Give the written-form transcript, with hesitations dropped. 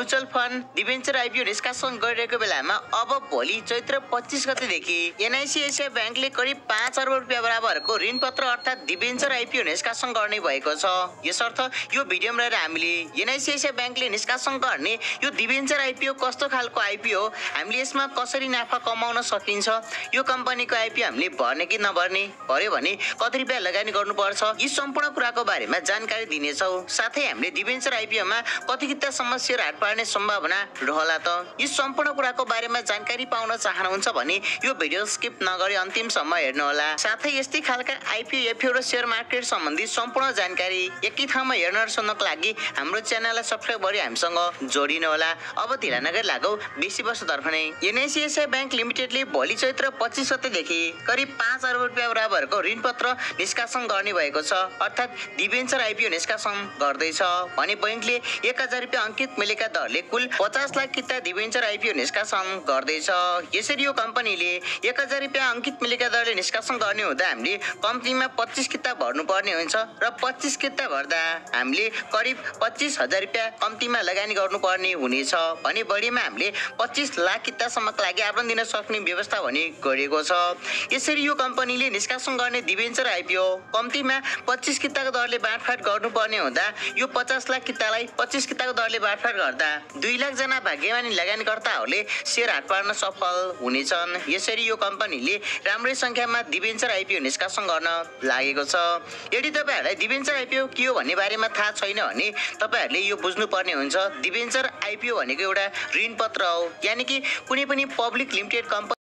Mutual fund debenture IPO निष्कासन गरिरहेको बेलामा अब भोलि चैत्र 25 गतेदेखि एनआइसी एसिया ब्याङ्कले करिब 5 अर्ब रुपियाँ बराबरको ऋण पत्र अर्थात् डिबेन्चर आइपिओ निष्कासन गर्ने भएको छ। यसर्थ यो भिडियोमा रहेर हामीले एनआइसी एसिया ब्याङ्कले निष्कासन गर्ने यो डिबेन्चर आइपिओ कस्तो खालको आइपिओ, हामीले यसमा कसरी नाफा कमाउन सकिन्छ, यो कम्पनीको आइपिओ हामीले भर्ने कि नभर्ने, भर्यो भने कति रुपियाँ लगानी गर्नुपर्छ, यी सम्पूर्ण कुराको बारेमा जानकारी दिनेछौँ। साथै हामीले डिबेन्चर आइपिओमा कति कितासम्म सेयर हाट पार्ने सम्भावना रहला त, यी सम्पूर्ण कुराको बारेमा जानकारी पाउन चाहनुहुन्छ भने यो भिडियो स्किप नगरी अन्तिमसम्म हेर्नुहोला। साथै यस्तै खालका आइपिओ एफपिओ र सेयर मार्केट सम्बन्धी सम्पूर्ण जानकारी एकै ठाउँमा हेर्न र सुन्नको लागि हाम्रो च्यानललाई सब्स्क्राइब गरी हामीसँग जोडिनुहोला। अब ढिला नगरी लागौँ बेसी वर्षतर्फ नै। एनआइसी एसिया ब्याङ्क लिमिटेडले भोलि चैत्र 25 गतेदेखि करिब 5 अर्ब रुपियाँ बराबरको ऋण पत्र निष्कासन गर्ने भएको छ, अर्थात् डिबेन्चर आइपिओ निष्कासन गर्दैछ भने बैंकले 1000 रुपियाँ अंकित मूल्यका दरले कुल 50 लाख किता डिबेन्चर आइपिओ निष्कासन गर्दैछ। यसरी यो कम्पनीले 1000 रुपियाँ अंकित मूल्यका दरले निष्कासन गर्ने हुँदा हामीले कम्पनीमा 25 किता भर्नुपर्ने हुन्छ र 25 किता भर्दा हामीले करिब 25,000 रुपियाँ कम्तीमा लगानी गर्नुपर्ने हुनेछ भने बढीमा हामीले 25 लाख कितासम्मका लागि आवेदन दिन सक्ने व्यवस्था भने गरिएको छ। यसरी यो कम्पनीले निष्कासन गर्ने डिबेन्चर आइपिओ कम्तीमा 25 किताको दरले बाँडफाट गर्नुपर्ने हुँदा यो 50 लाख कितालाई 25 किताको दरले बाँडफाट गर्दा 2 लाख जना भाग्यमानी लगानीकर्ताहरूले सेयर हाट पार्न सफल हुनेछन्। यसरी यो कम्पनीले राम्रै संख्यामा डिबेन्चर आइपिओ निष्कासन गर्न लागेको छ। यदि तपाईहरुलाई डिबेन्चर आइपिओ के हो भन्ने बारेमा थाहा छैन भने तपाईहरुले यो बुझ्नुपर्ने हुन्छ। डिबेन्चर आइपिओ भनेको एउटा ऋण पत्र हो, यानि कि कुनै पनि पब्लिक लिमिटेड कम्पनी